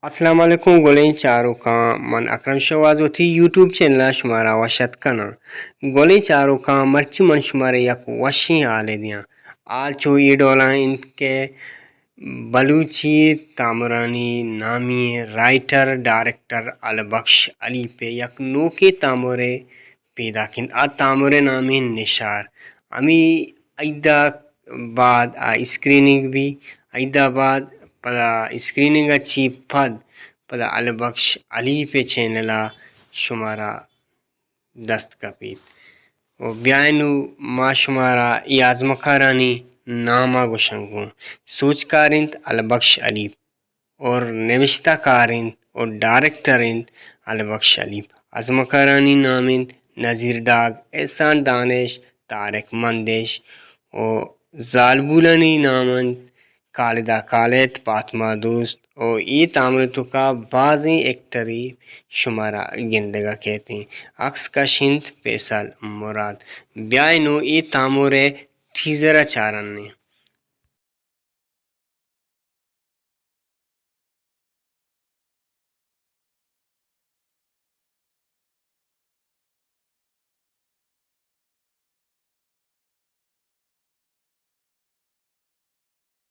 السلام علیکم گلیں چاروکاں، من اکرم شہواز وتی یوٹیوب چینل ءَ شمارا وش اتک کناں۔ گلیں چاروکاں، مرچی من شمارا یک وشیں حالے دیاں۔ حال چو اے ڈولا انت کہ بلوچی تامرانی نامی رائٹر ڈائریکٹر البخش حلیف ءِ یک نوکیں تامرے پیداک انت۔ آ تامرے نام انت نشار۔ ہمے عید ءَ بعد آ اسکریننگ بی، عید ءَ بعد پدا اسکریننگ ءَ چی پد پدا البخش حلیف ءِ چینل ءَ شمارا دست کپیت۔ و بیائے نوں ما شمارا اے آزمکارانی نام ءَ گوشنگ گوں۔ سوجکار انت البخش حلیف اور نبشتہ کار انت اور ڈائریکٹر انت البخش حلیف۔ آزمکارانی نام انت نذیر ڈاگ، احسان دانش، طارق مندش و زالبولانی نام انت خالدہ خالد، فاطمہ دوست و اے تامر ءِ توکا بازیں ایکٹرے شمارا گندگ ءَ کیت انت۔ عکس کش انت فیصل مراد۔ بیائے نوں اے تامر ءِ ٹیزر ءَ چارن ایں۔